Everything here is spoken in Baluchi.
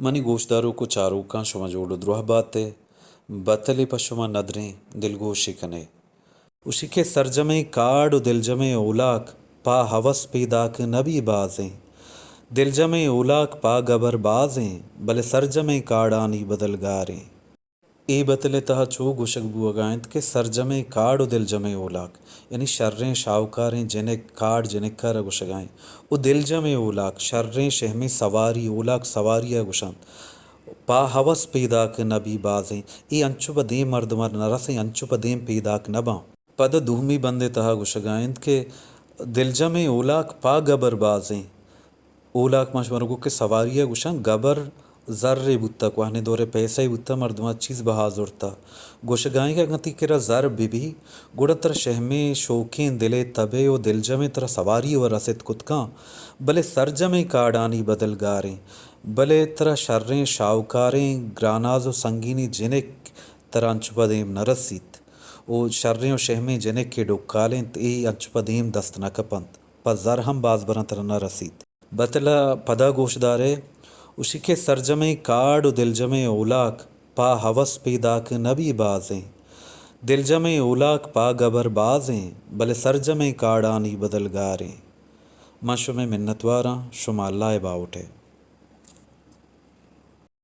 منی گوشداروک و چاروکاں، شما جوڑ و دروہ بات ئے۔ بتلے پہ شما ندریں، دلگوشے کن ئے۔ گوشی کہ سرجمیں کاڑ و دلجمیں اولاک پہ ہوس پیداک نبی بازیں۔ دلجمیں اولاک پہ گبر بازیں، بلے سرجمیں کاڑانی بدل گاریں۔ اے بتل ء تہا چو گوشگ بوہگا انت کہ سرجمیں کاڑ و دلجمیں اولاک، یعنی شریں شاہوکاریں جنک، کاڑ جنک ء را گوشگا انت، و دلجمیں اولاک، شریں شہمیں سواری، اولاک سواری ء گوشنت، پہ ہوس پیداک نبی بازیں۔ اے انچو پہ دیم مردم ء نہ رسیں، انچو پہ دیم پیداک نہ باں۔ پدا دومی بند ء تہا گوشگا انت کہ دلجمیں اولاک پہ گبر بازیں۔ اولاک ما شمارا گوں کہ سواری ء گوشاں، گبر زرے بوتگ، کوہنیں دور ء پیسہ ئے بوتگ، مردماں چیز بہا زرتگ۔ گوشگائیں کہ اگاں تئی کرا زر بہ بی، گڑا ترا شہمیں شوکیں دل ء تب ء و دلجمیں ترا سواری و رست کت کن، بلے سرجمیں کاڑانی بدل گاریں، بلے ترا شریں شاہوکاریں گراناز و سنگینیں جنک ترا انچو پہ دیم نہ رسیت، و شریں و شہمیں جنک کہ ڈکال انت، اے انچو پہ دیم دست نہ کپنت۔ پہ زر ہم باز براں ترا نہ رسیت۔ بتل ء پدا گوش دار ئے، گوشی کہ سرجمیں کاڑ و دلجمیں اولاک پہ ہوس پیداک نبی بازیں۔ دلجمیں اولاک پہ گبر بازیں، بلے سرجمیں کاڑانی بدل گاریں۔ من شمئے منتواراں، شما اللہ ء باہوٹ ئے۔